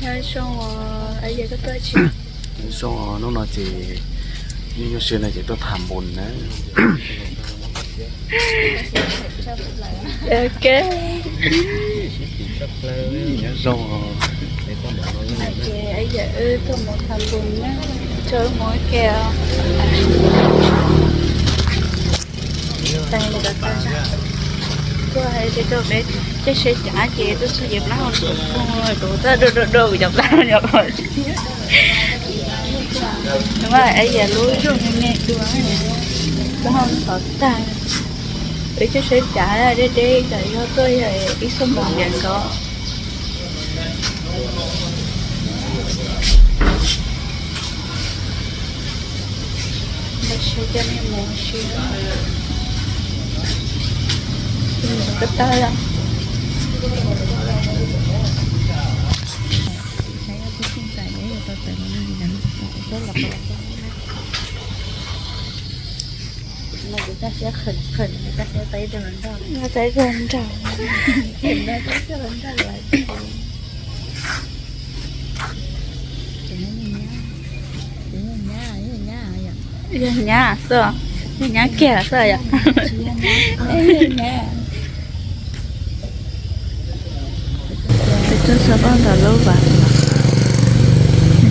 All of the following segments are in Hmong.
Nyob zoo, hnub no ces nyuaj nyuaj siab no ces tuaj tham npun na. Ok. Nyob zoo. Ces wb tuaj mus tham npun na, tso wb mus ua ke os. Tuaj hais tias rau peb caij sawv cav ces tuaj txog ces plab hau kuv txoj dua dua dua kuv cov plab no. Ua es yam lub rooj me me dua, plab hau xov tag. Peb caij sawv cav deb deb kom yog tuaj yog ib xuab moos nkaus. Ntawm sawv cav me mus si ko taw. Yog nyab xwb, yog nyab kiag xwb yom. Peb tuaj txog nram lub vam,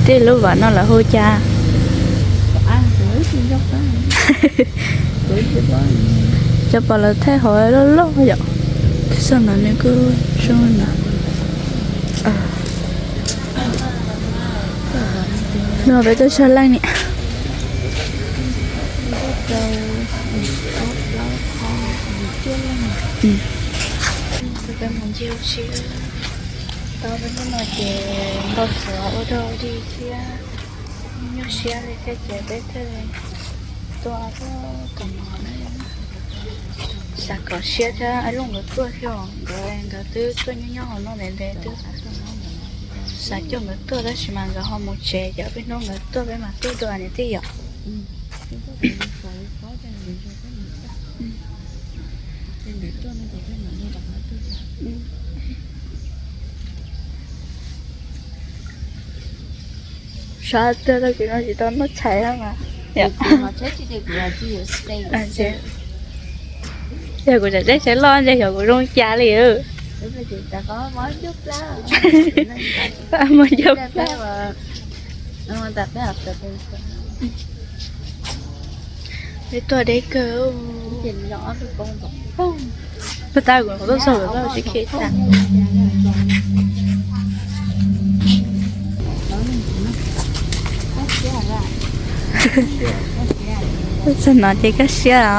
tej lub vam no lawv hu cas? Cov pom lawv thaij hauv loj loj yom. Tej xom no nws kuj zoo no. No peb tuaj txog leej niam. Peb mus ncig ua si, tau peb hnub no ces npau suav ua dog dig thiab nyuaj siab li thiab ces peb thiaj li tuaj kom no. Xav kom siab thiab, Looj nkawd tuaj thiab, nkawd nkawd twb tuaj nyob nyob hauv no ntev ntev twb xav coj nkawd tuaj tab sis mas nkawd ho mus tsev ces ob peb hnub nkawd tuaj peb mam tuaj dua niam tij yom. Sab twg tau kuv no tsis tau noj tshais mas. Yog kuv tseem teb tshais loj ntshe xyov kuv zoo cas li. Muaj ncauj plab. Peb tuaj deb kawg. Peb tab kuv tuaj txog lawm tsis khi tas. Txog no ces kaj siab os.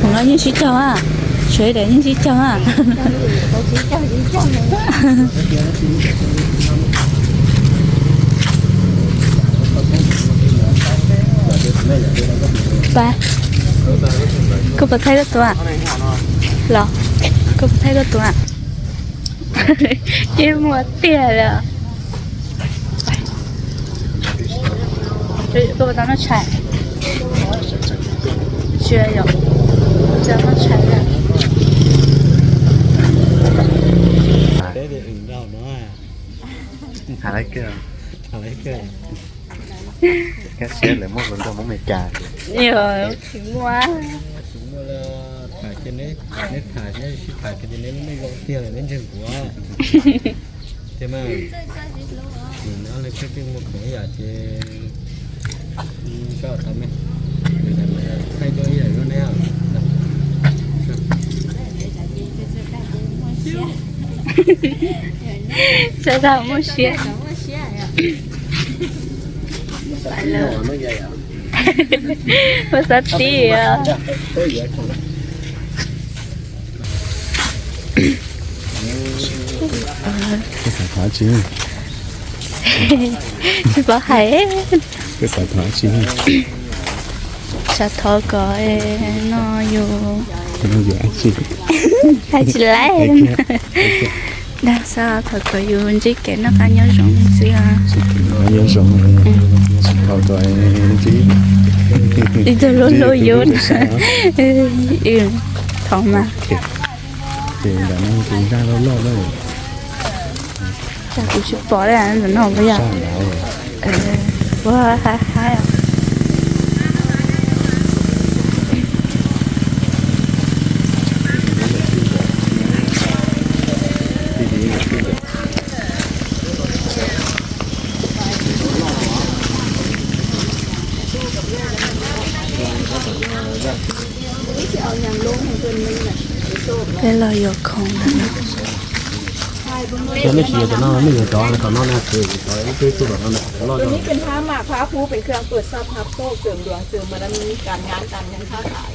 Mus no yeej sib cog a, sawv daws yeej sib cog a. Pab, koj puas thaij koj tus a? Los, koj puas thaij koj tus a? Ces muaj tiag li. Koj puas tau noj tshais? Tsis yog, tsis noj tshais li. Hais laiv kawg. Kaj siab lawv muaj hluas nraug Hmoob Amelikas. Yog tsis muaj. Tsis muaj li, tham ces neb, neb tham neb sib tham ces neb muaj zoo tiag lawm neb ntseeg kuv. Tiag mas, neb ob leeg khwb twb muaj khoom ib yam ces sab tau me, thaij rau ib yam zoo neb. Sab tau muaj siab. Muaj xav tib. Koj xav thov tsi? Tsis paub hais. Koj xav thov tsi? Xav thov kom no yus, no yus hais tsis laib. Dag xwb, thov kom yus ntsib kev noj qab nyob zoo xwb. Nyob zoo, thov kom ntsib ib tug hlub hlub yus. Thov mas. Ces nram no tus zaj loj loj na. Cas kuv tsis pom li no puas yog? Ua haib haib. Peb los yuav khoom na. Cov nej tsis yuav cov no, nej yuav cov tom no na, cov ib tug tom no na, cov loj. ตัวนี้เป็นผ้าหมากผ้าผู้เป็นเครื่องตรวจทรัพย์รับโชคเสริมดวงเสริมบารมีการงานการเงินค้าขาย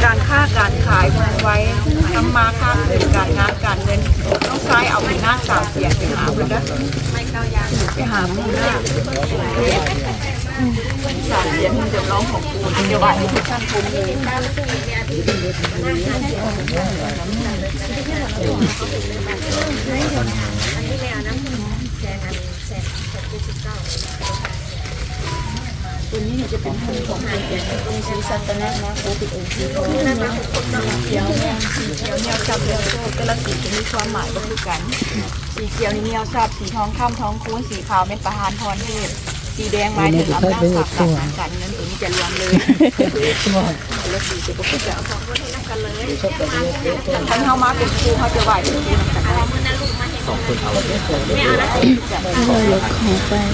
การค้าการขายคงไว้ ทำมาค้าขึ้น การงานการเงิน ต้องใช้เอาเป็นหน้าสามเสียนไปหาเพิ่นเด้อ ไปหาเพิ่นเด้อ สามเสียนมันจะร้องของกูจะไหวให้ทุกท่านคงมี ตัวนี้เนี่ยจะเป็นห้องของคนเป็นองค์ศรีสัตนนาคราชเป็นองค์ที่ทองสีเขียวเนี่ยสีเขียวเนี่ยชอบเรืองโชคแต่ละสีจะมีความหมายก็คือกัน สีเขียวนี่เหนี่ยวทรัพย์ สีทองคำทองคูณ สีขาวเป็นประธานพรเทพ สีแดงหมายถึงอำนาจทรัพย์หลักทางการเงินตัวนี้จะรวมเลย คันเฮามาเป็นคู่เฮาจะไหว้เป็นคู่นำกันได้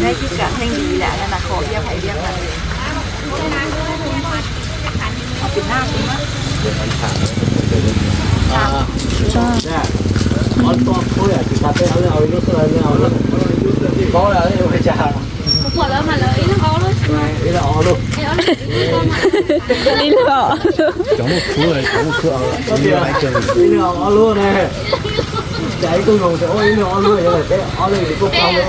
ได้คือกันแห่งดีแหละนั่นน่ะขอเวียกไผเวียกมันเอาเป็นหน้าคุณนะ Ib leeg ob lub. Cov muaj khub, cov muaj khub. Ib leeg ob lub ne. Cas ib tug zoo ces ib leeg ob lub, yog peb ob leeg ces kuj pab lub.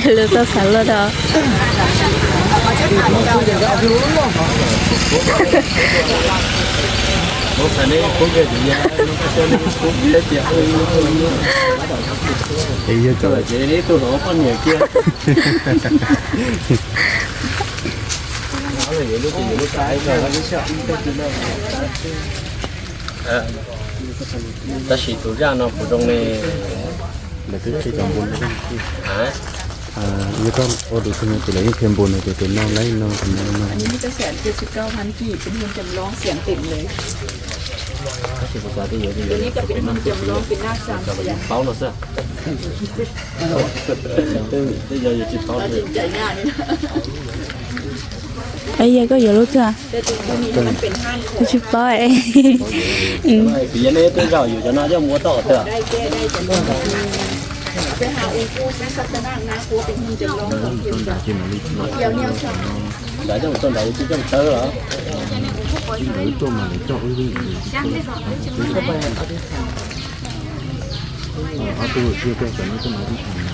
Lwm tus xav luaj tau. Tab sis tus zaj no puas zoo ne? Lawv twb qhia cov npua no. Yog koj ua tus xwb no ces lawv yeej qhia npua no ces tus no laib no tus no no. อันนี้มีตั้งแสนเจ็ดสิบเก้าพันกีบ เป็นเงินจำลองเสียงเต็มเลย ตัวนี้จะเป็นเงินจำลองเป็นนาคสามเสียน Paub no xwb. Tej yog yus tsis paub. Yog koj yuav lub twg? Kuv tsis paub. Vim yog nej tej zaum yus cov no coj mus ua tau twg? Nram coj mus txog nrad yus tsis coj mus tawb los? Lawv tuaj mas lawv coj wb. Ob tug thiaj coj cov no tuaj mas ib thaj na.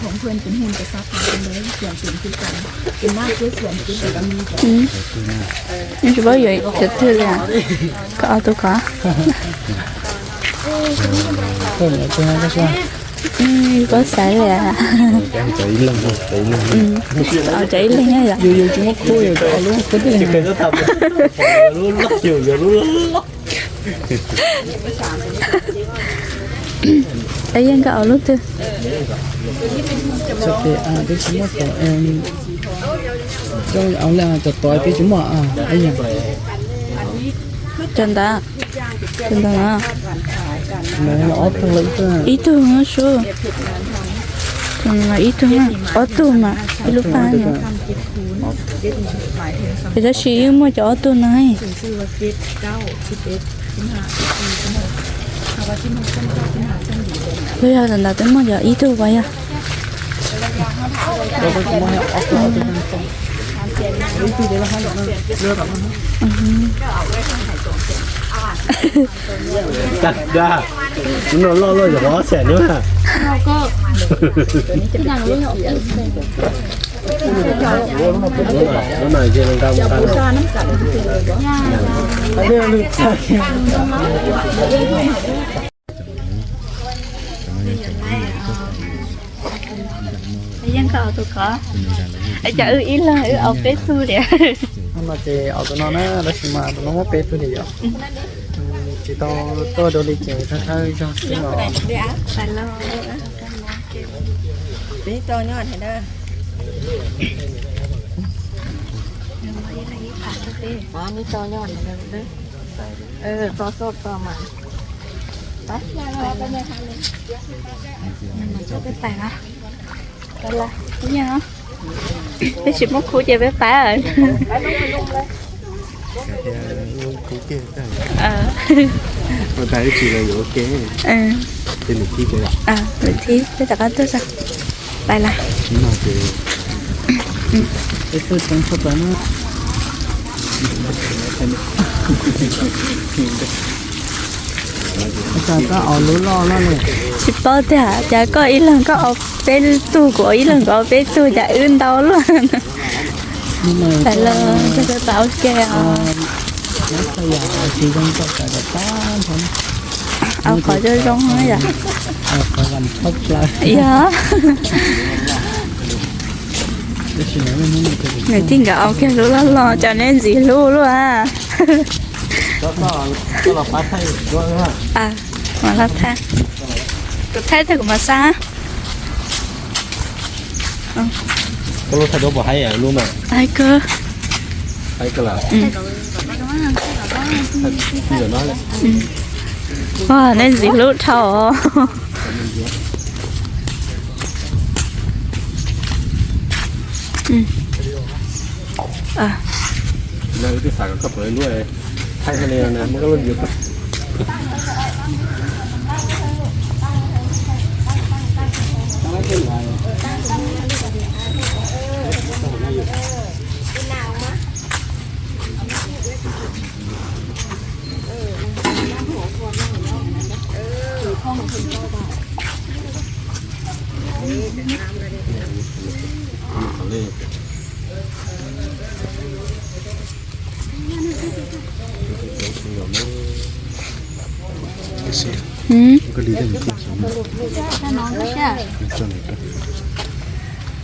Nws tsis paub yuav cov twg li. Koj ob tug kov. Paub xaiv li. Cov ib leeg, cov ib leeg. Cov ib leeg yom. Yus tsis muab khub, yus cov ob lub khub twg. Es yeej koj ob lub twg? Peb tsis muaj, cov tod peb tsis muaj. Cov ntawd, cov ntawd no. Ib tug no sub. Ib tug, ob tug mas ib lub paj no. Ces tab sis yeej muaj cov ob tug no. Yog yog ntawd peb muaj cov ib tug pas yog. Lub no loj loj yog ob xees na. Yeej koj ob tug kov. Cov wb ib leeg wb ob peb tug li. No ces ob tug no na, tab sis mas tus no muab peb tug li yom. Tsis tau tuaj dua li ces thawj thawj zog xwb los. Peb tau nyob. Peb tau nyob. Tau xauj tau mas. Peb tais na. Peb tsis muaj khub ces peb pab. Lwm thib peb rov qab tuaj. Pais lawm. Peb tuaj tseev txog pais na. Cas koj aus lub loj loj li? Tsis paub tiag, cas koj ib leeg koj aus peb tug, kuv ib leeg kuv aus peb tug, cas wb ntau luaj. Pais los, pais los, pais ua ke os. Aus qhov zoo zoo yom. Yog. Nws tij nkawd aus kiag lub loj loj, cas neb ntxim hlub luaj. Kuv thaij, kuv thaij tag kuv mam xa. Koj lub thaij duab puas haib lub mas? Haib kawg. Haib kawg lawm. Nej ntxim hlub dhau.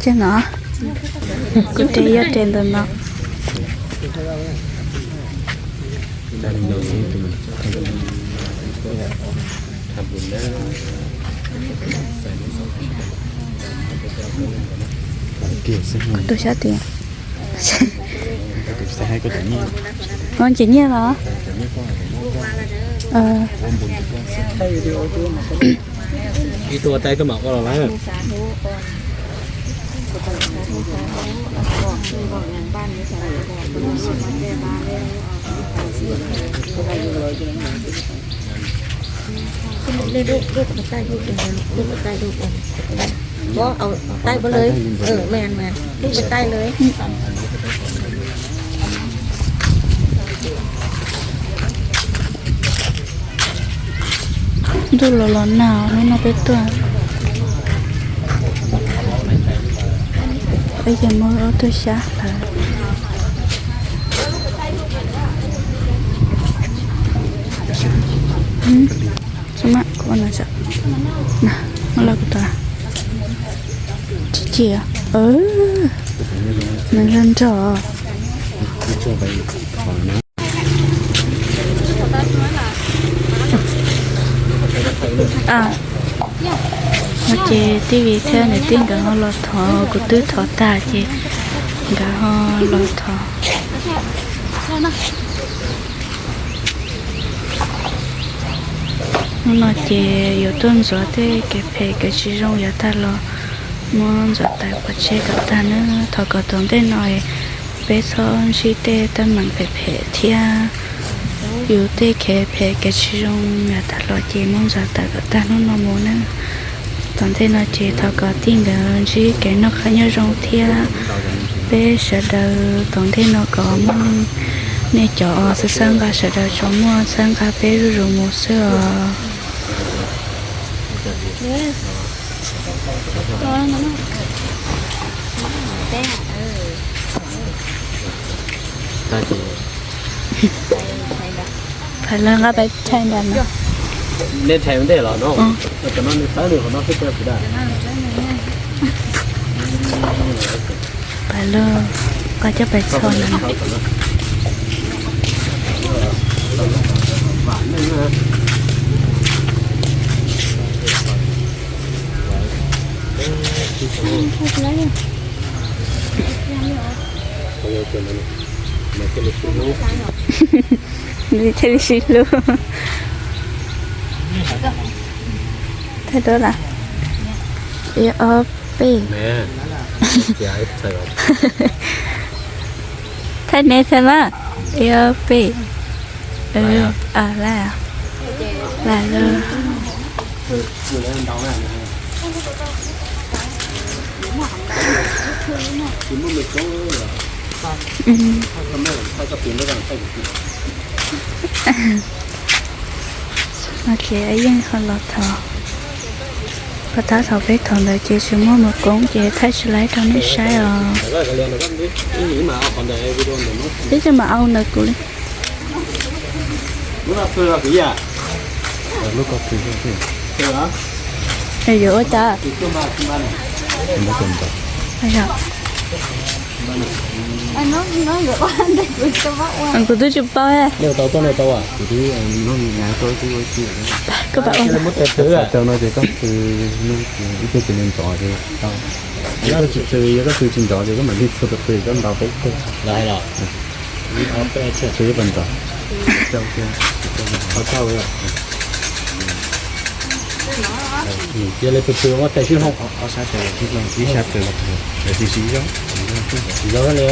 Ces no, kuv tes yog tes ntawm no. Kuv tus xyab tias, nyiaj los? Ib tug ua tais koj mam ua los lawm. Ntuj los los nag, hnub no peb tuaj. Peb ces muab ob tug xyab hlawv. Muab los kuv tau. Tsis ci, nws nrog nrog. No ces tij Vim thiab niam tij nkawd ho los thov, kuv twb thov tag ces nkawd ho los thov. Hnub no ces yuav tuaj ntxuav tej kev phem kev tsis zoo yav tag los muab ntxuav tawm pov tseg kom tag nawb. Thov kom tom ntej no peb txhob ntsib tej teeb meem phem phem thiab yus tej kev phem kev tsis zoo yav tag los ces muab ntxuav tawm kom tag hnub no mus nawb. Tom ntej no ces thov kom tij nkawd ntsib kev noj qab nyob zoo thiab peb sawv daws tom ntej no kom muaj nej cov xwb txhawb nqa sawv daws tsuas muaj txhawb nqa peb zuj zus mus xwb os. Phav Lawg nqa pais tshais ntawm no. Phav Lawg nqa coj pais txhos ntawm no. Nws thiaj li sib hlub. Thaij duab lawm. Ib ob peb. Thaij neb thiab mas. Ib ob peb. Lawm, lawm. Ok, yeej ho los thov. Qhov tab thaum peb thov ntawd ces tsis muaj mus koob ces thaij tsis laib rau nej saib os. Twb tsis mam au ntawm kuv li. Yuav ua cas? Kuv twb tsis paub. Koj pab ua. Muab tes thwv no ces koj thwv ib tug tus nrov ces tau. Yog koj tsis thwv, yog koj thwv tsis nrov ces koj mam li txhua tus thwv koj ntaus peb teg. Thwv ib pas nrov. Cia li pw pw muab tes sib hloo. Ob sab tes sib hloo, ib sab pw, tes tsis sib zoo. Tsis zoo li.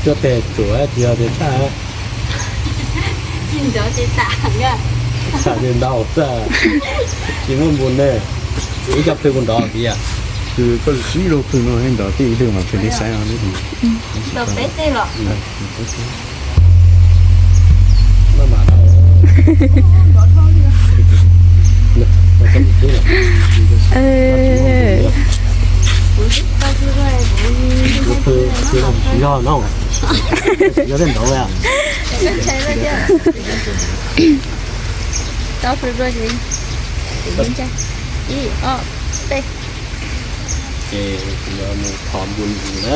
Coj tes tsuav tsis yog tias tshaj. Tshaj li ntau xwb, tsis muaj npus ne. Ib co pw kuv nrov tias. Pw koj sib luag pw no nrov tij ib lwg mas pw li saib. Yog no, yog tej nrov. Ib, ob, peb. Ces kuv yuav mus thov npus na.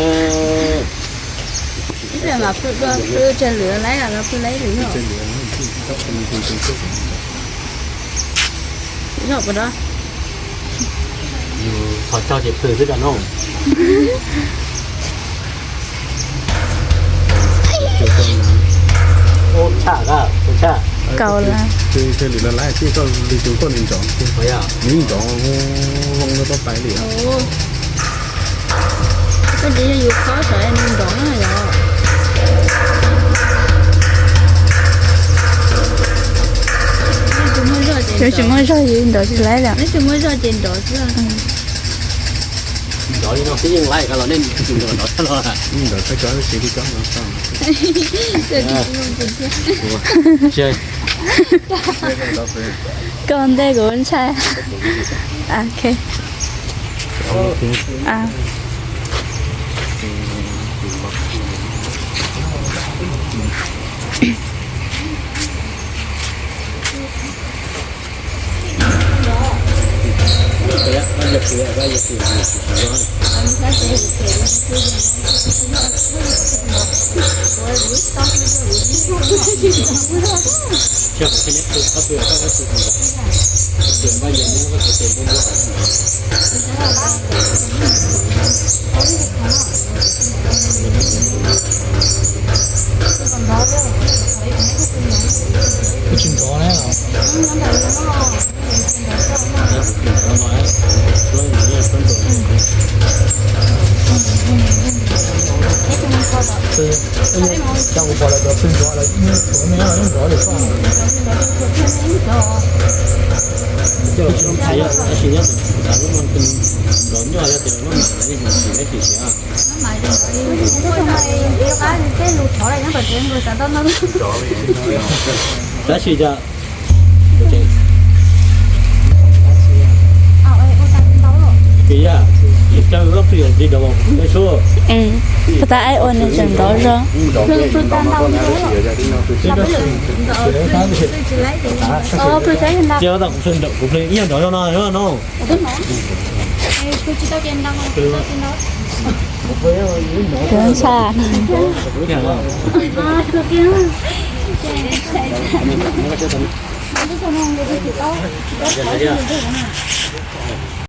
Ib pliag mas pw dua, pw tseg lwm laib los pw laib lwm yog. Yog puas da? Thov cog ces pw xwb da no. Ub tshaj, ub tshaj. Kaus lawm. Pw tseg lwm laib tij koj li tus koj li nrov. Nws nrov zoo no tau pais li. Koj ces yog yus khob sav nws nrov na yom. Yus tsis muaj zog yus nrov tsis laib lawm. Neb tsis muaj zog ces nrov xwb. Nrov li no xwb yeej laib ko los nej tsis nrov nrov tag los. Nrov tag ko siv li ko no. Koj ntej kuv ntshai. Ok. Tsis nrov na. Cas kuv pom lawv cov pw nrov lawv nrov li koj. Tab sis nyob lub no nrov nyuaj yog tias lub mam li sim leb sim siav. Tab sis cas kis yam, caw lub plig li nrov mas kuv tsis suab. Tab ais ua nws tseem nrov zog. Cia kuv plig ib yam nrov zog no no. Kuv ntshai.